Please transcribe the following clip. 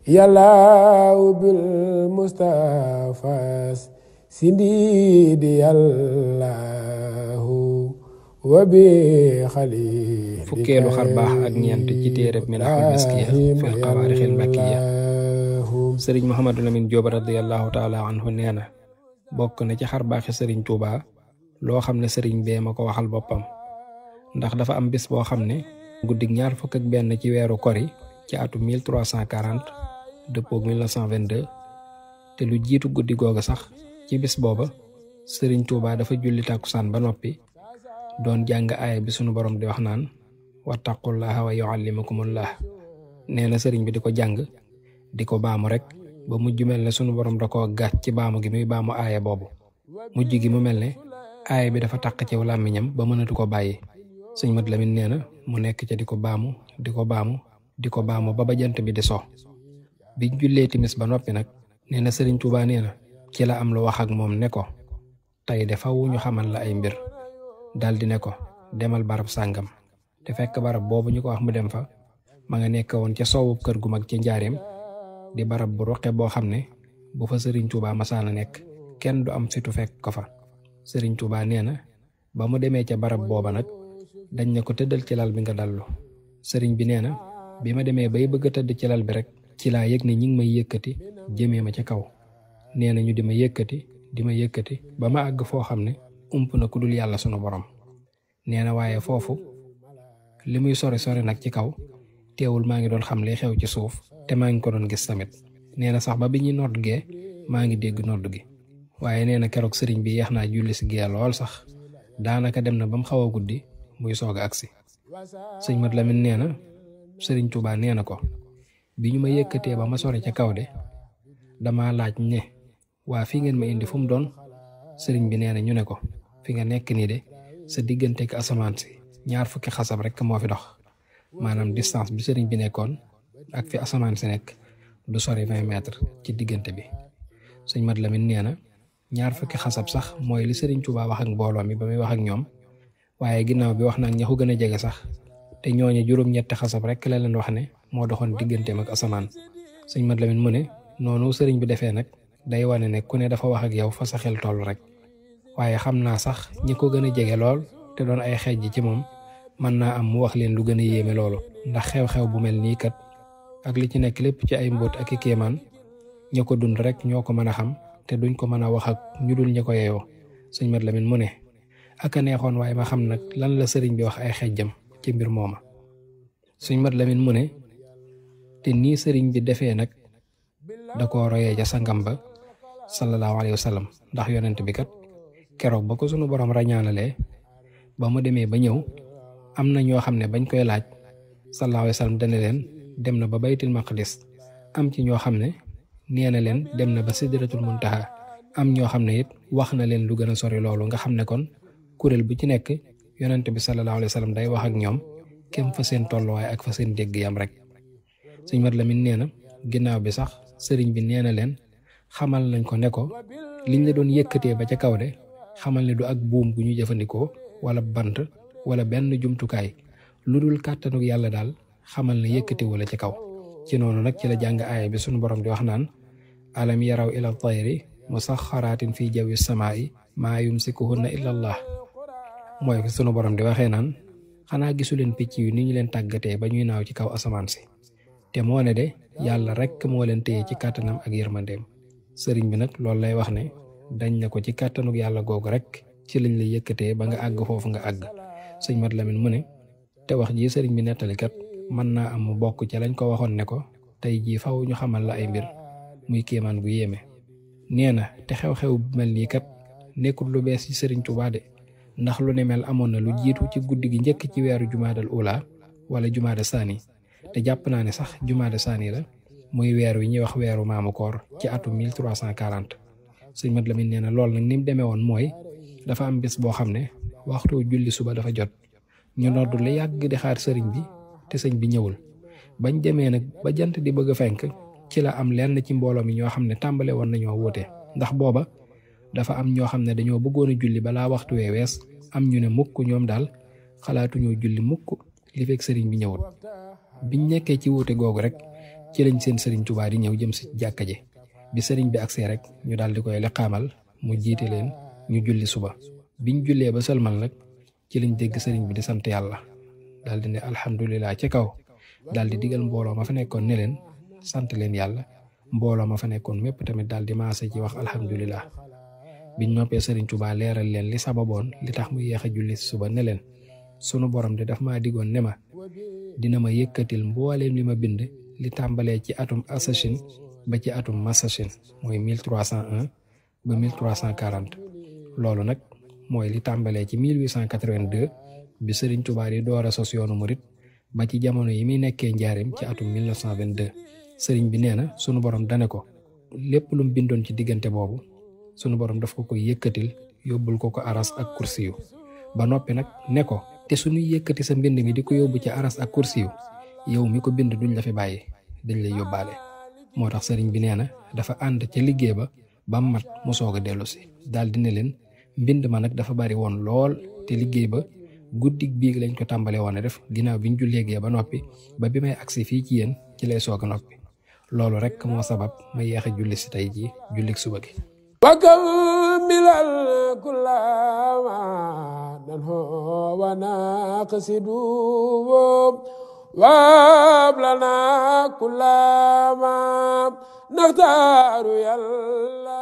yàllaaw bil Mustafa sindidi yàllaahu wa bi xalilika fukkeelu xarbaax ak ñeent ci téereb Minahul Miskiya fil Qawaarixil Makkiya. sëriñ Mouhamadou Lamine Diop radiyallahu taala anhu nee na bokk na ci xarbaaxi sëriñ Touba loo xam ne sëriñ bee ma ko waxal boppam, ndax dafa am bis boo xam ne guddig 21 ci weeru kori ci atum 1340 dëppoog 1922 te lu jiitu guddi googu sax ci bis booba sëriñ Touba dafa julli tàkkusaan ba noppi doon jàng aaya bi sunu borom di wax naan wattaqullaha wa yuallimukumullah. nee na sëriñ bi di ko jàng di ko baamu rek ba mujj mel ne sunu borom da koo gàcc ci baamu gi muy baamu aaya boobu. mujj gi mu mel ne aaya bi dafa taq ci làmmiñam ba mënatu ko bàyyi. sëñ Mat Lamin nee na mu nekk ca di ko baamu ba ba jant bi di so. biñ jullee timis ba noppi nag nee na sëriñ Touba nee na ci la am lu wax ak moom ne ko tey de faw ñu xamal la ay mbir. daldi ne ko demal barab sàngam te fekk barab boobu ñu ko wax mu dem fa ma nga nekk woon ca soowu kër gu mag ci njaareem di barab bu ruqe boo xam ne bu fa sëriñ Touba masaana nekk kenn du am fitu fekk ko fa. sëriñ Touba nee na ba mu demee ca barab booba nag dañ ne ko tëddal ci lal bi nga dallu. sëriñ bi nee na bi ma demee bay bëgg a tëdd ci lal bi rek ci laa yëg ne ñi ngi may yëkkati jëmee ma ca kaw. nee na ñu di ma yëkkati ba ma àgg foo xam ne ump na ku dul yàlla sunu borom. nee na waaye foofu li muy sori nag ci kaw teewul maa ngi doon xam li xew ci suuf te maa ngi ko doon gis tamit. nee na sax ba bi ñuy nodd gee maa ngi dégg nodd gi. waaye nee na keroog sëriñ bi yeex naa julli si gee lool sax daanaka dem na ba mu xaw a guddi muy soog a agsi. sëñ Mat Lamin nee na sëriñ Touba nee na ko bi ñu ma yëkkatee ba ma sori ca kaw de dama laaj ne waa fii ngeen ma indi fu mu doon. sëriñ bi nee na ñu ne ko fi nga nekk nii de sa diggante ak asamaan si 20 xasab rek moo fi dox, maanaam distance bi sëriñ bi nekkoon ak fi asamaan si nekk du sori 20 mètres ci diggante bi. sëñ Mat Lamin nee na 20 xasab sax mooy li sëriñ Touba wax ak mbooloo mi ba muy wax ak ñoom, waaye ginnaaw bi wax naa ña ko gën a jege sax te ñooñu juróom-ñetti xasab rek la leen wax ne moo doxoon digganteem ak asamaan. sëñ Mat Lamin mu ne noonu sëriñ bi defee nag day wane ne ku ne dafa wax ak yow fa sa xel toll rek. waaye xam naa sax ñi ko gën a jege lool te doon ay xeej ci moom mën naa am mu wax leen lu gën a yéeme loolu, ndax xew-xew bu mel nii kat ak li ci nekk lépp ci ay mbóot ak i kéemaan ña ko dund rek ñoo ko mën a xam te duñ ko mën a wax ak ñu dul ña ko yeyoo. sëñ Mat Lamin mu ne ak a neexoon waaye ma xam nag lan la sëriñ bi wax ay xejjam ci mbir mooma. sëñ Mat Lamin mu ne te nii sëriñ bi defee nag da koo royee ca sangam ba sallallahu alayhi wa sallam, ndax yonent bi kat keroog ba ko sunu borom rañaanalee ba mu demee ba ñëw am na ñoo xam ne bañ koy laaj sallallahu alayhi wa sallam dana leen dem na ba baytul maqdis, am ci ñoo xam ne nee na leen dem na ba sidratul muntaha, am ñoo xam ne it wax na leen lu gën a sori loolu. nga xam ne kon kuréel bu ci nekk yonent bi sallallahu alayhi wa sallam day wax ak ñoom kem fa seen tolluwaay ak fa seen dégg yam rek. sëñ Mat Lamin nee na ginnaaw bi sax sëriñ bi nee na leen xamal nañ ko ne ko liñ la doon yëkkatee ba ca kaw de xamal ne du ak buum bu ñu jëfandikoo wala bant wala benn jumtukaay lu dul kàttanuk yàlla daal xamal ne yëkkati wala ci kaw. ci noonu nag ci la jàng aaya bi sunu borom di wax naan alam yaraw ila tayri musaxaraatin fi jawi samaa'i maa yumsikuhunna illa allah. mooy sunu borom di waxee naan xanaa gisu leen picc yu ni ñu leen tàggatee ba ñuy naaw ci kaw asamaan si, te moo ne de yàlla rek moo leen téye ci kàttanam ak yërmandeem. sëriñ bi nag loolu lay wax ne dañ na ko ci kàttanuk yàlla googu rek ci lañ la yëkkatee ba nga àgg foofu nga àgg. sëñ Mat Lamin mu ne te wax ji sëriñ bi nettalikat mën naa am mu bokk ca lañ ko waxoon ne ko tey jii faw ñu xamal la ay mbir muy kéemaan gu yéeme. nee na te xew-xew bu mel nii kat nekkul lu bees ci sëriñ Touba de, ndax lu ne mel amoon na lu jiitu ci guddi gi njëkk ci weeru jumaadal ula wala jumaada saani, te jàpp naa ne sax jumaada saani la muy weer wi ñuy wax weeru maamu koor ci atum 1340. sëñ Mat Lamin nee na loolu nag ni mu demee woon mooy dafa am bés boo xam ne waxtu julli suba dafa jot ñu noddu lu yàgg di xaar sëriñ bi te sëñ bi ñëwul. bañ demee nag ba jant di bëgg a fenk ci la am lenn ci mbooloo mi ñoo xam ne tàmbale woon nañoo wóote, ndax booba dafa am ñoo xam ne dañoo bëggoon a julli balaa waxtu wee wees, am ñu ne mukk ñoom daal xalaatuñoo julli mukk li fekk sëriñ bi ñëwul. biñ nekkee ci wuute googu rek ci lañ seen sëriñ Tuubaa di ñëw jëm si jàkka ji bi sëriñ bi agsee rek ñu daal di koy liqaamal mu jiite leen ñu julli suba biñ jullee ba sëlmal nag ci lañ dégg sëriñ bi di sant yàlla daal di ne alhamdulilah ci kaw daal di digal mbooloo ma fa nekkoon ne leen sant leen yàlla mbooloo ma fa nekkoon mépp tamit daal di maase ci wax alhamdulilah biñ noppee sëriñ Tuubaa leeral leen li sababoon li tax mu yéex a julli suba ne leen sunu borom de daf maa digoon ne ma dina ma yëkkatil mbooleem li ma bind li tàmbalee ci atum assasine ba ci atum massachin mooy 1301 ba 1340 loolu nag mooy li tàmbalee ci 1882 bi sëriñ Tuubaa di door a sos yoonu murit ba ci jamono yi muy nekkee njaarim ci atum 1922 sëriñ bi nee na sunu borom dane ko lépp lu mu bindoon ci diggante boobu sunu borom daf ko koy yëkkatil yóbbul ko aras ak kursiyu ba noppi nag ne ko te suñuy yëkkati sa mbind mi di ko yóbbu ci aras ak kursiyu yow mi ko bind duñ la fi bàyyi dañ lay yóbbaale moo tax sëriñ bi nee na dafa ànd ca liggéey ba mat mu soog a dellu si daal di ne leen mbind ma nag dafa bari woon lool te liggéey ba guddig biig lañ ko tàmbale woon a def ginnaaw biñ jullee gee ba noppi ba bi may agsi fii ci yéen ci lay soog a noppi loolu rek moo sabab ma yeex a julli si tey ji jullik suba gi wakam milal kullama danho wa naqsidu wablana kullama naxtaaru yàlla